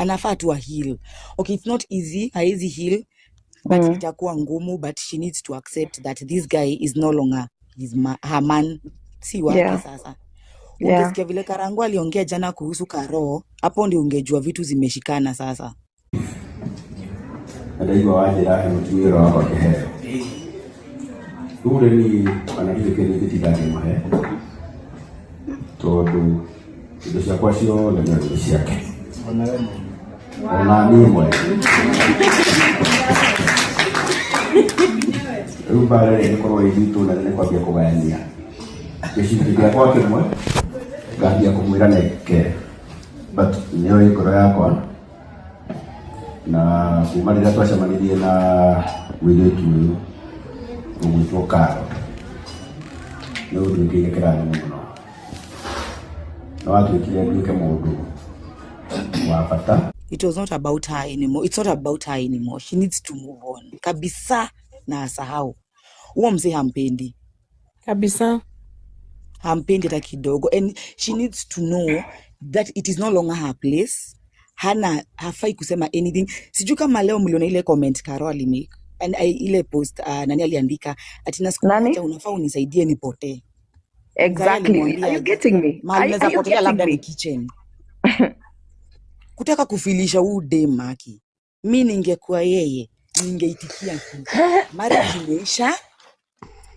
Anafaa tu heal. Okay, it's not easy, haezi heal, but itakuwa ngumu, but she needs to accept that this guy is no longer her man, si wake sasa. Ungesikia vile Karangu aliongea jana kuhusu Karo, hapo ndio ungejua vitu zimeshikana sasa. Na ndaigua wanjĩra he mũtumia ũrĩa wakwa kĩheo rĩu rĩ niĩ ona ndirĩ kĩndũ ingĩtinda ngĩmũhe tondũ indo ciakwa ciothe nĩ ciake ona niĩ mwene. Rĩu mbara ĩrĩa ĩngĩkorwo ĩ nditũ nene nĩ kwambia kũgayania gĩcunjĩ gĩakwa kĩmwe, ngambia kũmwĩra neke, but nĩoĩ ngoro yakwa na kuma rĩrĩa twacemanirie na mũirĩtu ũyũ ũgwĩtwo Karo, nĩ ũnduĩkĩire kĩrathimo mũno na watuĩkire nduĩke mũndũ wa bata. It was not about her anymore. It's not about her anymore. She needs to move on kabisa na asahau huo mzee. Hampendi. Kabisa. Hampendi hata kidogo, and she needs to know that it is no longer her place. Hana hafai kusema anything. Sijui kama leo mliona ile comment Karo alimake and ile post, nani aliandika ati na siku Nani? Moja unafaa unisaidie nipotee. Mzee Exactly. alimwambia Are you aje? Getting me? Mahali Are naweza you potelea getting labda ni me? kitchen. Kutaka kufilisha huu dem maki. Mi ningekuwa yeye, ningeitikia tu. Marriage imeisha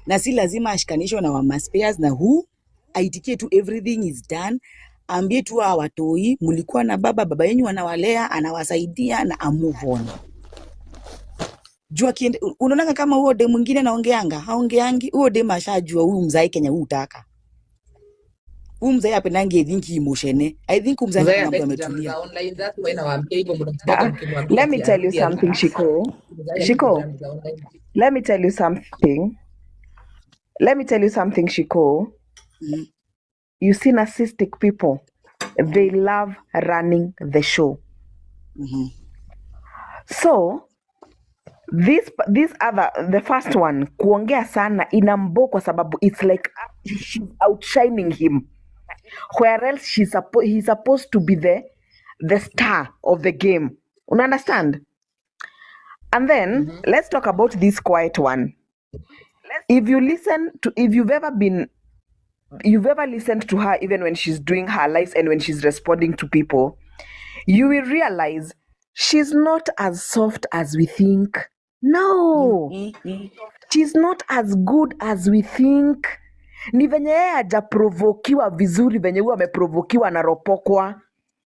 na si lazima ashikanishwe na wamaspares na huu aitikie tu, everything is done. Ambie tu hawa watoi, mlikuwa na baba, baba yenyu anawalea, anawasaidia, na amove on. Juu akiende, unaonanga kama huo dem mwingine anaongeanga, haongeangi. Huo dem ashajua huyu mzai Kenya huu utaka. Huyu mzai apendangi, I think, emotion. I think huyu mzai Mzee anataka mtu hapendi drama ametulia. Za online. That's why nawaambia hivyo, mnatoka mkimwambia Let me ati tell you arudi something, Shiko. Mzee hapendi Shiko, drama za online. Let me tell you something. Let me tell you something, Shiko. You see, narcissistic people, they love running the show. So this other, the first one, kuongea sana inambore kwa sababu it's like she's outshining him, where else he's supposed to be the star of the game. Una understand? And then let's talk about this quiet one. If you listen to if you've ever been you've ever listened to her, even when she's doing her lives and when she's responding to people, you will realize she's not as soft as we think. No, she's not as good as we think. Ni venye yeye hajaprovokiwa vizuri venye huyu ameprovokiwa, anaropokwa.